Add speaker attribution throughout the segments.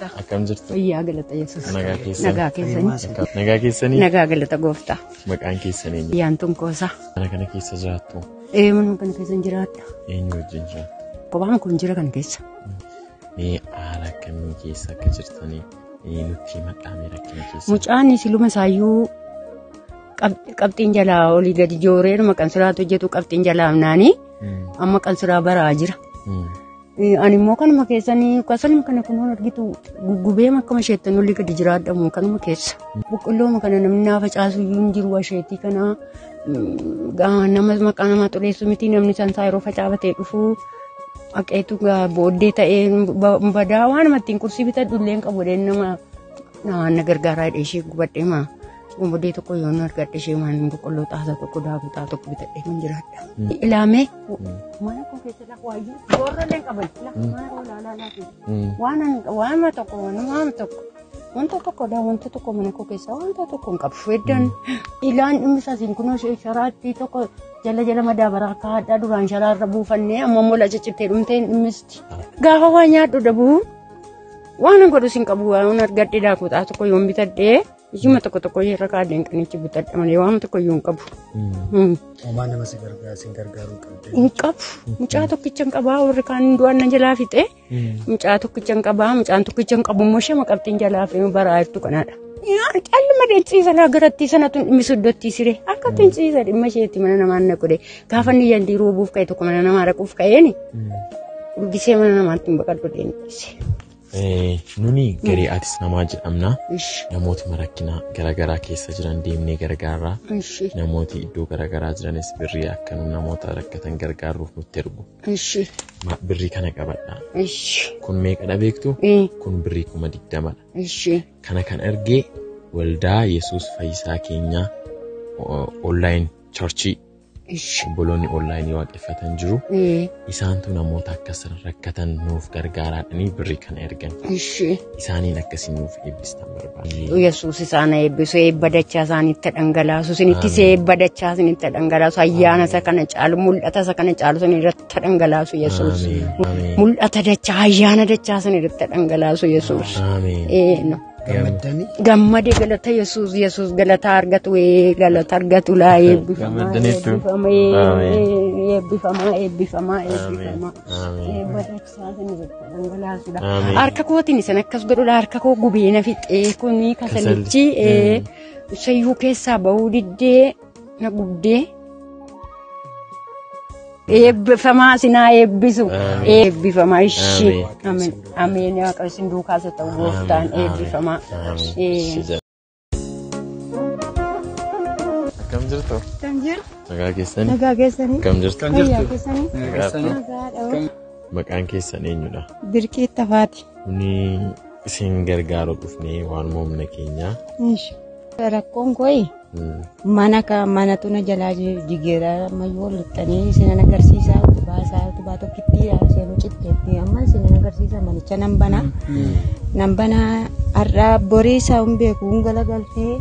Speaker 1: gooftaa.
Speaker 2: Akkam jirtu?
Speaker 1: Fayyaa galata Yesuus.
Speaker 2: Nagaa keessan.
Speaker 1: Nagaa keessanii.
Speaker 2: Nagaa keessanii?
Speaker 1: Nagaa galata gooftaa.
Speaker 2: Maqaan keessan eenyu?
Speaker 1: Ayyaantuun koosaa.
Speaker 2: Mana kana keessa jiraattu?
Speaker 1: Ee manuma kana keessa hin jiraadha.
Speaker 2: Eenyu wajjin jiraattu?
Speaker 1: Kophaan kun jira kana keessa.
Speaker 2: Mee haala akkamii keessa akka jirtanii nutti himadhaa mee rakkina keessa?
Speaker 1: Mucaan siluma isaayyuu qabxiin jalaa olii gadi jooree qansuraa hojjetu qabxiin jalaa naanii amma qansuraa baraa jira. Ani immoo kanuma keessanii kasaluma kana kunuun argitu guggubee akkuma isheettan olii gadi jiraadhamu kanuma keessa. Boqqollooma kana namni naa facaasu iyyuu hin jiru asheetii kana nama maqaa namaa xureessu miti namni sansaa yeroo facaafatee dhufu haqeetu booddee ta'ee badaa waan ittiin qursii bitadhu illee hin qabu jedheen nama na gargaaraa jedhee ishee gubadhee maa. Bombodee tokko yoon argadhe ishee waan boqqolloo xaasaa tokko daakuu xaa tokko bitadhee kan jiraadha. Ilaamee mana koo keessa lafa waayyuu boorra illee qaban mana koo ilaalaa laatu. Waan waan tokko waan tokko wanta tokko dha wanta tokko mana koo keessa wanta tokko hin qabu. Iddoon ilaan dhimmi isaasiin kunoo ishee sharaatti tokko jala jala madaabaraa akka hadhaa duraan sharaarra buufannee amma immoo laca cittee dhumtee hin dhimmisti. Gaafa waa nyaadhu dhabuu waan godhus hin qabu waan argadhe daakuu xaa tokko yoon bitadhee. Ijuma tokko tokko irra kaadeen qanichi bitadha malee waan tokko iyyuu hin qabu.
Speaker 3: Homaa nama si gargaaru sin gargaaruu qabde.
Speaker 1: Hin qabu. Mucaa tokkicha hin qabaa warri kaan du'an na jalaa fixe. Mucaa tokkicha hin qabaa mucaan tokkicha hin qabu immoo shama qabxiin jalaa fi baraa jirtu kanaadha. Calluma ciisa laa garatti sanatu dhimmi soddottii siree akka ittiin ciisa dhimma isheetti mana namaan na godhe gaafa inni yandii roobuuf ka'e tokko mana namaa dhaquuf ka'eeni gisee mana namaatti hin baqadhu deemtise.
Speaker 2: Nuni garee atis namaa jedhamna. Namootuma rakkina garaagaraa keessa jiran deemnee gargaarra. Namooti iddoo garaagaraa jiranis birrii akka nu namoota rakkatan gargaaruuf nutti ergu. Birrii kana qabadha. Kun meeqadha beektu? Kun birrii 20,000dha. Kana kan ergee waldaa Yesuus Fayyisaa keenyaa online churchii obboloonni onlaayinii waaqeffatan jiru. Isaantu namoota akkas rakkatan nuuf gargaaraadhanii birrii kana ergan. Isaaniin akkasii nuuf eebbistan barbaada.
Speaker 1: Yesuus isaan eebbisu eebba dachaa isaanitti dhangalaasu isinittis eebba dachaa isinitti dhangalaasu ayyaana isa kana caalu mul'ata isa kana caalu isin irratti dhangalaasu Yesuus. Mul'ata dachaa ayyaana dachaa isin irratti dhangalaasu Yesuus.
Speaker 3: Gammaddanii?
Speaker 1: Gammadee galata Yesuus Yesuus galata argatu galata argatu laa eebbifamaa eebbifamaa eebbifamaa eebbifamaa eebba dachaa isin irratti dhangalaasudha. Harka kootiin isin akkas godhudha harka koo gubee na fixee kuni kasalichi sayyuu keessaa bahuu diddee na gubdee. Eebbifamaa sinaa eebbisu. Eebbifamaa ishee. Ameen. Ameen. Waaqa isin duukaas haa ta'u gooftaan eebbifamaa.
Speaker 2: Akkam jirtu?
Speaker 4: Akkam jirtu?
Speaker 2: Nagaa keessanii?
Speaker 4: Nagaa keessanii?
Speaker 2: Akkam jirtu?
Speaker 4: Fayyaa keessanii?
Speaker 2: Nagaadha. Maqaan keessan eenyudha?
Speaker 4: Birqii Tafaati.
Speaker 2: Nuni isin gargaaruu dhufnee waan humna keenyaa.
Speaker 4: Rakkoon kooyi mana ka manatu na jalaa jigeera ammayyuu ol lixxanii isinan agarsiisaa utubaa isaa utubaa tokkitti isheen citteetti amma isinan agarsiisa manicha nan banaa. Nan banaa har'a borii isaa hin beeku hin galagaltee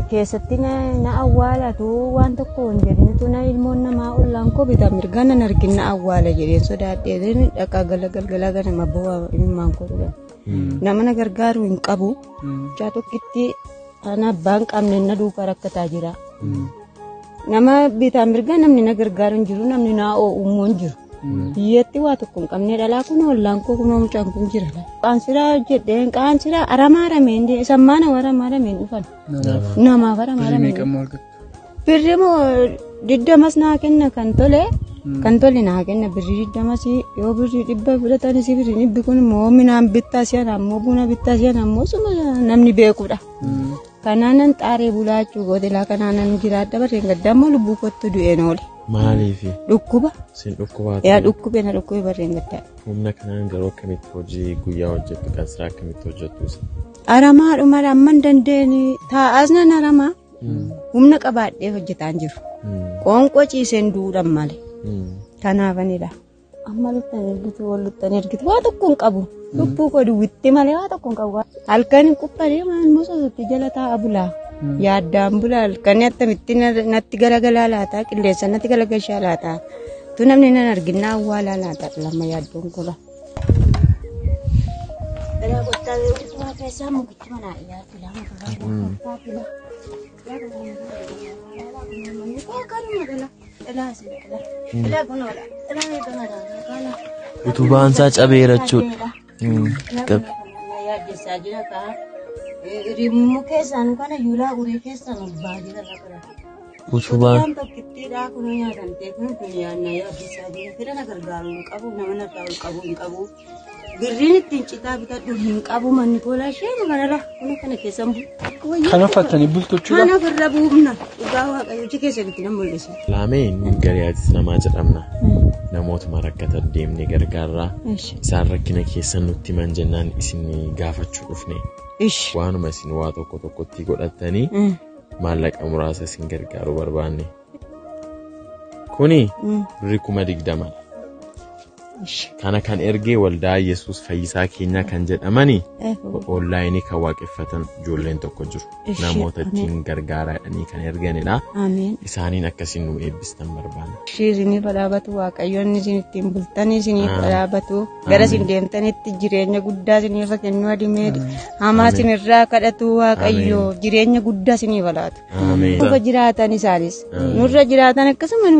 Speaker 4: keessatti na awwaalatu waan tokko hin jedhinitu na ilmoon namaa ollaan koo bitaa mirga nan argin na awwaala jedheen sodaadhee dhaqaa galagalgalaa ganama bu'aa ilmaan koo dhugan. Nama na gargaaru hin qabu. Mucaa tokkitti ana abbaan qabne na duukaa rakkataa jira. Nama bitaa mirga namni na gargaaru hin jiru namni na oo'u immoo hin jiru. Biyyatti waa tokko hin qabne dhalaa kun ollaan koo kunoo mucaan kun jira. Qaansiraa hojjedheen qaansiraa aramaa arameen sammaana aramaa arameen dhufan. Namaaf aramaa arameen. Birri moo 20 naa kenna kan tole. Kan tole naa kenna birrii 20 yoo birrii 100 fudhatanis birrii dhibbi kun immoo minaan bittaa si'an ammoo buna bittaa si'an ammoo suma namni beekudha. Kanaanan xaaree bulaa jechuu gootelaa kanaanan jiraadha barreen gaddaa immoo lubbuu kottu du'een oole.
Speaker 2: Maaliifi?
Speaker 4: Dhukkuba.
Speaker 2: Sin dhukkubaa
Speaker 4: Yaa dhukkube na dhukkube barreen gaddaa.
Speaker 2: Humna kanaan garuu akkamitti hojii guyyaa hojjettu kan siraa akkamitti hojjettu isa?
Speaker 4: Aramaadhuma amman dandeenye taa'as nan aramaa humna qabaadhee hojjetaan jiru. Qoonqoo ciiseen duudhan malee. Kanaafanidha. Amma luttan ergitu wal luttan ergitu waa tokko hin qabu. Lubbuu koo duwwitti malee waa tokko hin qabu. Halkan quphalee waan mososotti jala taa'a bulaa. Yaaddaan bulaa halkan attamitti natti galagalaa laata qilleensa natti galagalchaa laata. Tu namni nan arginna awwaalaa laata lama yaaddoon kola. Ilaa kottaa utubaa keessaa mukichi manaa dhiyaatu lama kottaa fila.
Speaker 2: Utubaan isaa cabeera jechuudha.
Speaker 4: Yaaddessaa jira kaa. Rimmuu keessaan kana yuulaa urii keessaan ol ba'aa jira lafa.
Speaker 2: Utubaan
Speaker 4: Utubaan tokkittiidhaa kun nyaatamtee kun duniyaan na yaaddessaa jira. Fira na gargaaru hin qabu, nama na irraa ol qabu hin qabu. Birriin ittiin citaa bitadhu hin qabu manni koolaa ishee kanarra kun kana keessan bu'u.
Speaker 5: Kan uffatanii bultu jechuudha.
Speaker 4: Kana ofirra buufna. Dhugaa Waaqayyo hojii keessanitti nan mul'isa.
Speaker 2: Laamee garee atis namaa jedhamna. Namootuma rakkatan deemnee gargaarraa. Isaan rakkina keessan nutti himan jennaan isin gaafachuu dhufne. Waanuma isin waa tokko tokkotti godhatanii maallaqa muraasa isin gargaaruu barbaanne. Kuni birrii 20,000dha. Kana kan ergee waldaa Yesuus Fayyisaa keenyaa kan jedhamani onlaayinii kan waaqeffatan ijoolleen tokko jiru. Namoota ittiin gargaaraa kan erganidha.
Speaker 4: Ameen.
Speaker 2: Isaaniin akkasiin nu eebbistan barbaanna.
Speaker 4: Ishii isiniif dhaabbatu Waaqayyoon isin ittiin bultan isiniif dhaabbatu gara isin deemtanitti jireenya guddaa isiniif kennu adimee hamaa isinirraa kadhatu Waaqayyo jireenya guddaa isiniif laatu.
Speaker 2: Ameen.
Speaker 4: Nurra jiraatan isaanis nurra jiraatan akkasuma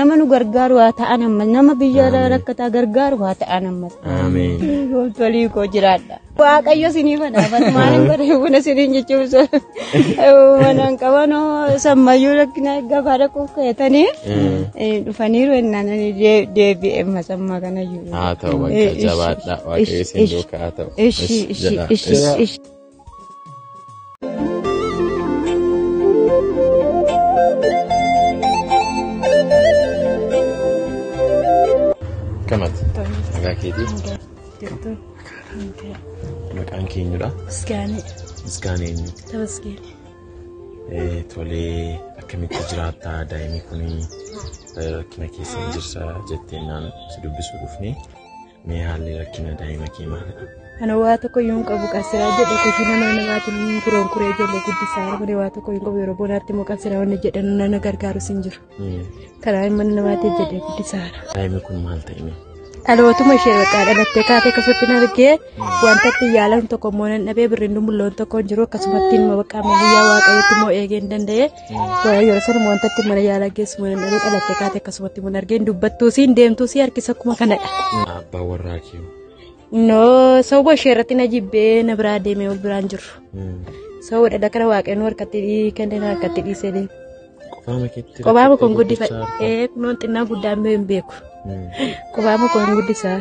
Speaker 4: nama nu gargaaru haa ta'an ammas nama biyya rakkataa gargaaru haa ta'an ammas.
Speaker 2: Ameen.
Speaker 4: Gooltolii koo jiraadha. Waaqayyo isiniif dhaabbatu maaliin godhe buna isiniin jechuun manaan qabanoo sammayyuu rakkina gabaa dhaquuf ka'etanii dhufaniiru ennaan ani deebi'e masammaa kana jiru.
Speaker 2: Haa ta'u bakka jabaadha. Waaqayyo isin duukaa haa ta'u.
Speaker 4: Ishi ishi
Speaker 2: Jedha.
Speaker 4: ishi ishi.
Speaker 2: Kamati. Nagaa keetii. Maqaan keenyudha.
Speaker 6: Misgaanee.
Speaker 2: Misgaan eenyu?
Speaker 6: Tamasgeen.
Speaker 2: Tolee akkamitti jiraattaa daa'imni kun rakkina keessa hin jirsa jettee naan si dubbisuu dhufne mee haalli rakkina daa'ima kee maalidha?
Speaker 6: Ana waa tokko iyyuu hin qabu qarsiraa jedhe kosii nama namaatiin kuroon kuree ijoollee guddisaa malee waa tokko iyyuu hin qabu yeroo bonaatti immoo qarsiraa wanni jedhan nama gargaarus hin jiru. Karaa mana namaatiif jedhee guddisaara.
Speaker 2: Daa'imni kun maal ta'e mee?
Speaker 6: Dhalootuma ishee bakka dhalattee kaatee akkasumatti na argee wanta itti yaalan tokko immoo nan dhabee birriin dumbulloon tokko hin jiru akkasumatti immoo bakka amma guyyaa waaqayyotti immoo eegee hin danda'e. Yeroo sana wanta itti mana yaalaa geessu mana dhabee dhalattee kaatee akkasumatti immoo argee dubbattuusi hin deemtuusi harkisa akkuma kanadha.
Speaker 2: Abbaan warraa kee
Speaker 6: No, sababa ishee irratti na jibbee na biraa deemee ol biraan jiru. Sababa dhala kana waaqayyoon harkatti kennee harkatti dhiisee deeme.
Speaker 2: Qofaama keetti
Speaker 6: Qobaama kun guddifadhe. Kunoon xinnaa guddaan hin beeku. Qobaama kun guddisaa.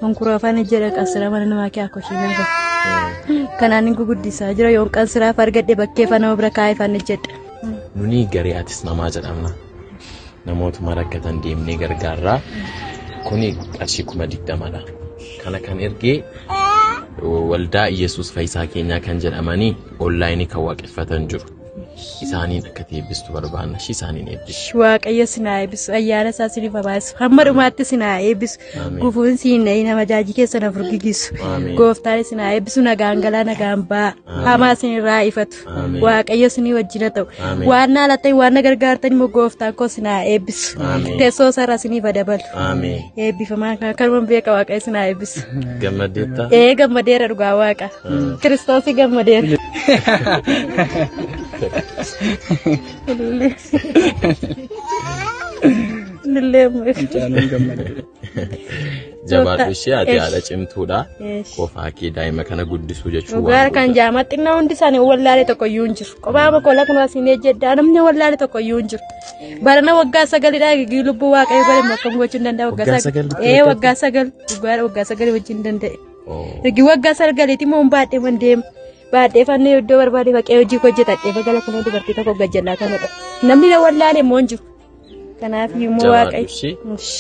Speaker 6: Konkuroo afaan jedha qansiraa mana namaa kee akka ishee naafa. Kanaan inni guddisaa jira yoon qansiraaf argadhe bakkee faana bira kaa'ee faana jedha.
Speaker 2: Nuni garee atis namaa jedhamna. Namootuma rakkatan deemnee gargaarraa. Kuni qarshii 20,000dha. Kana kan ergee waldaa Yesuus Fayyisaa keenyaa kan jedhamanii onlaayinii kan waaqeffatan jiru. Isaaniin akka eebbistu barbaanna. Ishii isaaniin eebbisu.
Speaker 6: Waaqayyo sinaa eebbisu ayyaana isaa siniif habaasu hamma dhumaatti sinaa eebbisu
Speaker 2: Ameen.
Speaker 6: gufuun siin na'ii nama jaajii keessa na furgigisu
Speaker 2: Ameen.
Speaker 6: gooftaan sinaa eebbisu nagaan galaa nagaan ba'a hamaa sinirraa ifatu
Speaker 2: Ameen.
Speaker 6: waaqayyo sinii wajjin haa ta'u
Speaker 2: Ameen.
Speaker 6: waan na alatti waan na gargaartan immoo gooftaan koo sinaa eebbisu
Speaker 2: Ameen.
Speaker 6: teessoo isaarraa siniif adabalu
Speaker 2: Ameen.
Speaker 6: eebbifamaa kanuma beeka waaqayyo sinaa eebbisu.
Speaker 2: Gammaddeettaa?
Speaker 6: Ee gammadeera dhugaa waaqa kiristoosii gammadeera. Ilillee.
Speaker 5: Mucaan gammadde.
Speaker 2: Jabaadhu ishee ati haadha cimtuudha.
Speaker 6: Eesh.
Speaker 2: Qofaa kee daa'ima kana guddisuu jechuun
Speaker 6: Dhugaa
Speaker 2: waan
Speaker 6: kan
Speaker 2: guddaa.
Speaker 6: jaamaa xinnaa hundi isaanii wallaale tokko iyyuu hin jiru. Kophaa kola kun asiin ejjedhaa namni wallaale tokko iyyuu hin jiru. Barana waggaa sagalidhaa gigii lubbuu waaqayyo godhe akkam gochuu hin danda'a
Speaker 2: Waggaa sagal
Speaker 6: Ee waggaa 9 dhugaa waggaa 9 wajjin hin danda'e.
Speaker 2: Oh.
Speaker 6: Ergi waggaa sagaliiti immoo hin baadhee man deema. Baadhee fannee iddoo barbaade faqee hojii hojjetadhee bagala kunoo dubartii tokko gajjallaa kanadha. Namni na wallaale immoo hin jiru. Kanaaf immoo
Speaker 2: Jabaadhu
Speaker 6: waaqayyo.
Speaker 2: ishee.
Speaker 6: Ish.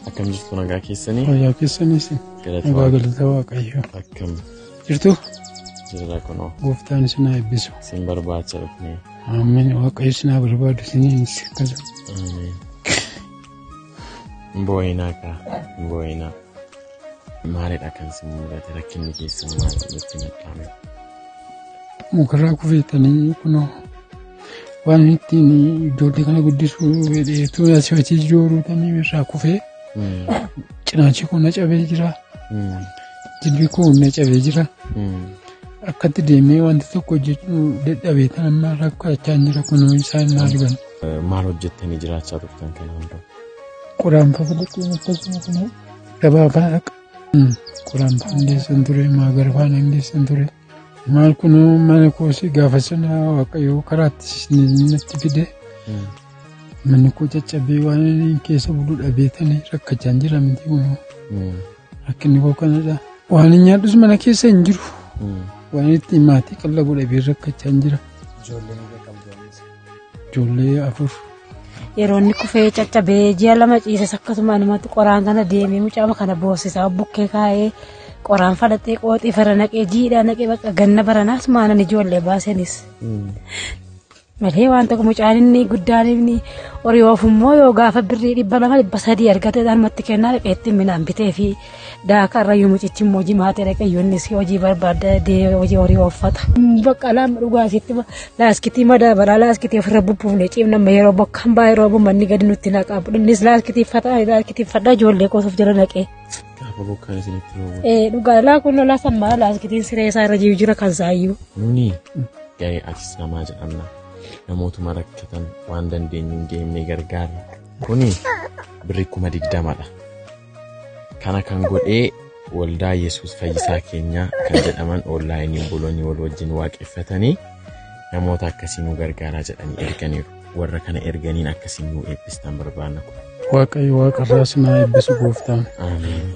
Speaker 2: Akkam jirtu nagaa keessanii?
Speaker 5: Fayyaa keessanis
Speaker 2: Galata
Speaker 5: nagaa
Speaker 2: Waaqa.
Speaker 5: galata Waaqayyo.
Speaker 2: Akkam
Speaker 5: Jirtu
Speaker 2: jirra kunoo
Speaker 5: gooftaan isin haa eebbisu.
Speaker 2: isin barbaacha dhufne.
Speaker 5: Ameen. Waaqayyo isin haa barbaadu isiniin akkas.
Speaker 2: Ameen. Hin boo'inaa kaa hin boo'inaa. Maalidha kan isin mudate rakkinni keessan maal nutti maxxaame?
Speaker 5: Mukarraa kufeetanii kunoo waan ittiin ijoollee kana guddisuu fedheetu asii achi jooruutanii irraa kufee cinaachi koo na cabee jira. Jilbi koo na cabee jira. Akkatti deemee wanta tokko hojjechuu dadhabee tan amma rakkachaa jira kunoo isaan na argan.
Speaker 2: Maal hojjettanii jiraachaa turtan kana hunda?
Speaker 5: Qoraan fafadhaqee akkasuma kunoo gabaabaa dhaqa. Qoraan faan geessan ture, maagara faan geessan ture. Maal kunoo mana koosii gaafa sana Waaqayyoo karaatti natti fide. Manni koo caccabee waan inni keessa bulu dhabee tani rakkachaa jira miti kunoo. Rakkinni koo kanadha. Waan hin nyaadhus mana keessa hin jiru. Waan ittiin maatii qallabu dhabee rakkachaa jira.
Speaker 3: Ijoollee meeqa qabdu ammas?
Speaker 5: Ijoollee 4.
Speaker 6: Yeroo inni kufee caccabee ji'a 2 ciises akkasuma namatti qoraan kana deemee mucaa kana boosisaa bukkee kaa'ee qoraan fadhatee qooxii fara naqee jiidhaa naqee bakka ganna baranaas maanan ijoollee baasenis. Malee waan tokko mucaan inni guddaan inni horii oofummoo yoo gaafa birrii 200 300 argate namatti kennaa dhaqee ittiin midhaan bitee fi daaka irra yoo mucichi immoo jimaatee dhaqee yoonnis hojii barbaadda hojii horii ooffata. Bakka lama dhugaasitti laaskitii madaabaraa laaskitii ofirra bubbuufne ciimna amma yeroo bokkaan baay'ee roobu manni gadi nutti naqaa innis laaskitii uffata laaskitii uffadhaa ijoollee qoosuuf jala naqee.
Speaker 2: Gaafa bokkaan isinitti roobu.
Speaker 6: Dhugaa laa kun lolaa sammaa laaskitiin siree isaa irra jiru jira kan saayyuu.
Speaker 2: Nuni garee atis namaa jedhamna. Namootuma rakkatan waan dandeenyuun deemnee gargaarra. Kuni birrii 20,000dha. Kana kan godhee waldaa Yesuus Fayyisaa keenyaa kan jedhaman onlaayiniin boloonni wal wajjin waaqeffatanii namoota akkasii nu gargaaraa jedhanii erganiiru. Warra kana erganiin akkasii nu eebbistan barbaanna kun.
Speaker 5: Waaqayyo waaqarraa isin haa eebbisu gooftaan.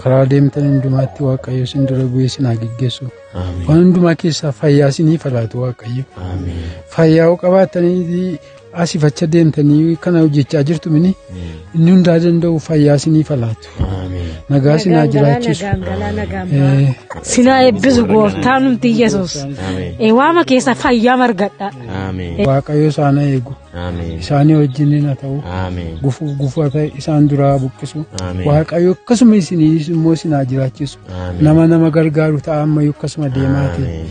Speaker 5: Karaa deemtan hundumaatti Waaqayyo isin dura bu'ee isin haa geggeessu. Waan hundumaa keessaa fayyaa isinii falaatu Waaqayyo. Fayyaa hoo qabaatanii asiif acha deemtanii kana hojjechaa jirtu mini inni hundaa danda'u fayyaa isinii falaatu. Nagaa isin haa jiraachisu.
Speaker 6: Isin haa eebbisu gooftaan nuti Yesuus. Waama keessa fayyaa margadha.
Speaker 5: Waaqayyo isaan haa eegu. Isaanii wajjin haa ta'u. Gufuu ta'e isaan duraa buqqisu. Waaqayyo akkasuma isinii immoo isin haa jiraachisu. Nama nama gargaaru ta'a ammayyuu akkasuma deemaa ta'e.